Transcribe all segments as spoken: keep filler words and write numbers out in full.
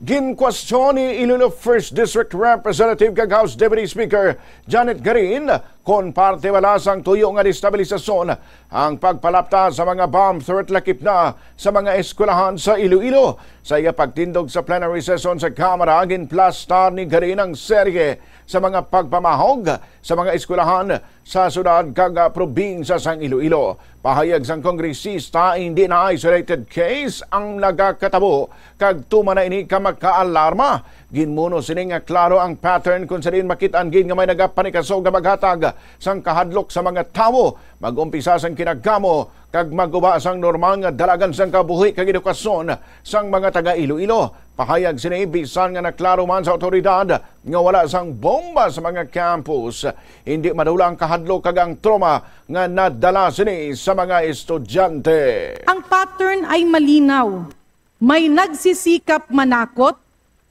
Ginkwestiyon ni Iloilo First District Representative kag House Deputy Speaker Janet Garin kon parte bala sang tuyo nga destabilisasyon ang pagpalapta sa mga bomb threat lakip na sa mga eskwelahan sa Iloilo. Sa iya pagtindog sa plenary session sa Kamara, ginplastar ni Garin ang serye sa mga pagpamahog sa mga eskwelahan sa syudad kag, ah, probinsya sang Iloilo. Pahayag sang kongresista, hindi na isolated case ang nagakatabo, kag tuman na ini ka makaalarma. Ginmuno sini nga klaro ang pattern kung sa diin makit-an gid nga may nagapanikaso nga maghatag sang kahadlok sa mga tawo. Mag-umpisa sang kinagamo kag maguba sang normal nga dalagan sang kabuhi kag edukasyon sang mga taga Iloilo. Pahayag sini, bisan nga naklaro man sa awtoridad nga wala sang bomba sa mga campus, hindi madula ang kahadlok kag ang trauma nga nadala sini sa mga estudyante. Ang pattern ay malinaw. May nagsisikap manakot,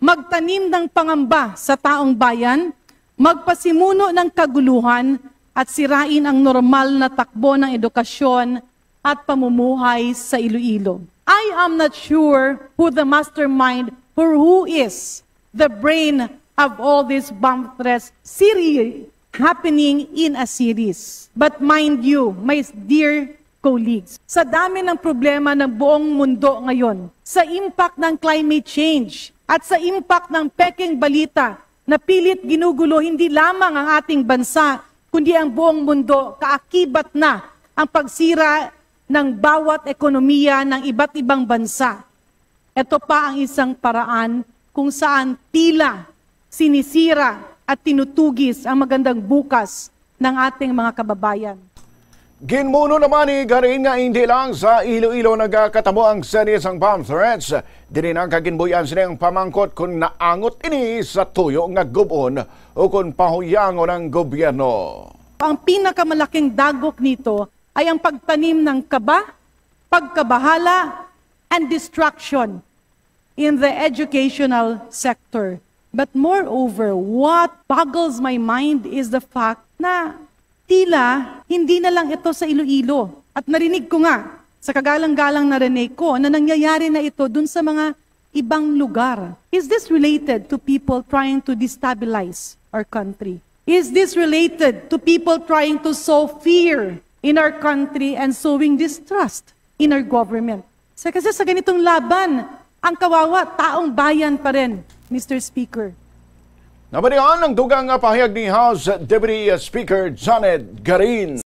magtanim ng pangamba sa taong bayan, magpasimuno ng kaguluhan, at sirain ang normal na takbo ng edukasyon at pamumuhay sa Iloilo. I am not sure who the mastermind or who is the brain of all this bomb threats series happening in a series. But mind you, my dear colleagues, sa dami ng problema ng buong mundo ngayon, sa impact ng climate change, at sa impact ng pekeng balita na pilit ginugulo hindi lamang ang ating bansa, kundi ang buong mundo, kaakibat na ang pagsira ng bawat ekonomiya ng iba't ibang bansa. Ito pa ang isang paraan kung saan tila sinisira at tinutugis ang magandang bukas ng ating mga kababayan. Ginmuno naman ni Garin nga hindi lang sa Iloilo nagakatabo ang serye sang bomb threats. Diri na kaginbuy-an sini ang pamangkot kung naangot ini sa tuyo nga gub-on o kung pahuyangon ang gobyerno. Ang pinakamalaking dagok nito ay ang pagtanim ng kaba, pagkabahala, and destruction in the educational sector. But moreover, what boggles my mind is the fact na tila hindi na lang ito sa Iloilo. At narinig ko nga, sa kagalang-galang narinig ko na nangyayari na ito dun sa mga ibang lugar. Is this related to people trying to destabilize our country? Is this related to people trying to sow fear in our country and sowing distrust in our government? Sa, kasi sa ganitong laban, ang kawawa, taong bayan pa rin, Mister Speaker. Nabalian ang dugang nga pahayag ni House Deputy Speaker Janet Garin.